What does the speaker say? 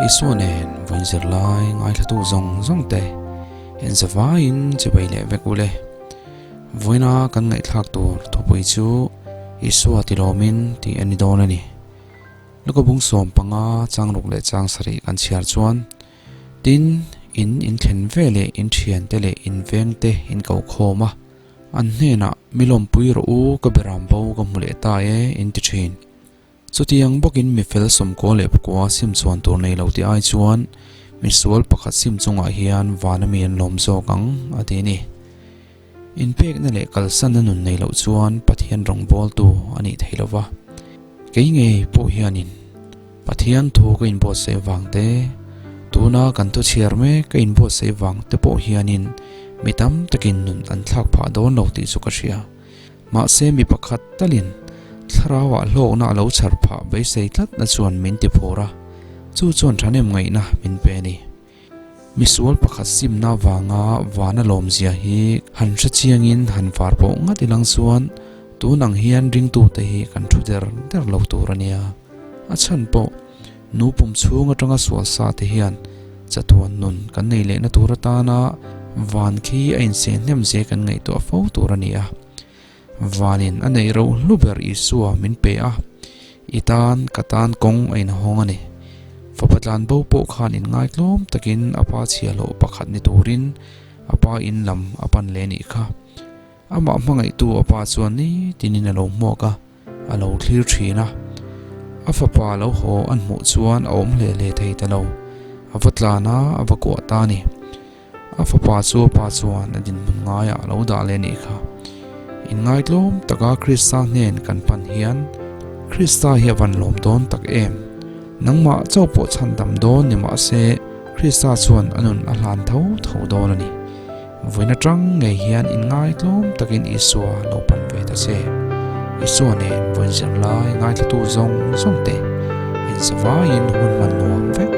Isua nen vawiin zirlai ngaithlatu zawng zawng te en zavaiin chibai leh vek ule. Vawiina kan ngaihthlak tur thupui chu Isua tilawmin tih a ni dawn a ni. Lukabung 15 chang ruk leh chang sarih kan chhiar chuan Tin, in inthlen ve leh in thiante leh in vengte in ko khawm a, an hnenah mi lawmpui rawh u ka beram bo ka hmu leh ta e in ti thin. Chutiang bawkin mi fel sawmkua leh pakua sim chuan tur nei lo tih ai chuan mi sual pakhat sim chungah hian vana mi an lawm zawk ang a ti a ni. Inpekna leh kalsanna nun nei loh chuan Pathian rawngbawltu a nih theih lova. Kei ngei pawh hianin Pathian thu ka inbuatsaih vang te, tuna kan thu chhiar mek ka inbuatsaih vang te pawh hianin mi tam takin nun an thlak phah dawn lo tih chu ka hria. Mahse mi pakhat talin thlarauah hlawkna a lo chhar phah beisei tlatna chuan min ti phur a, chu chuan thahnem ngaihna min pe a ni. Misual pakhat simna vanga vana lawmzia hi han hre chiangin han var pawh ngat ilang chuan tun ang hian ringtute hi kan thu der der lo tur a nia. A chhan pawh nu pum chhung atanga sual sa te hian chatuan nun kan nei lehna tur atana van khi a inseh hnem zia kan ngaihtuah fo tur a ni a. Vanin a neih roh hlu ber Isua min pe a, i tan ka tan kawng a inhawng a ni. Fapa tlan bo pawh khan inngaitlawm takin a pa chhiahhlawh pakhat ni turin a pa in lam a pan leh nih kha. Amah hmangaihtu a pa chuan nitinin a lo hmuak a, a lo thlir thin a. A fapa lo haw an hmuh chuan a awm hle hle thei ta lo. A va tlan a, a va kuah ta a ni. A fapa chu a pa chuan a dinhmun ngaiah a lo dah leh nih kha. Inngaitlawm taka Krista hnen kan pan hian Krista hi a van lawm dawn tak em? Nangmah chauh pawh chhan dam dawn ni mah se Krista chuan a nun a hlan tho tho dawn a ni. Vawiin atang ngei hian inngaitlawm takin Isua lo pan ve ta che. Isua nen vawiin zirlai ngaithlatu zawng zawng te inzavaiin hun hman nuam vek.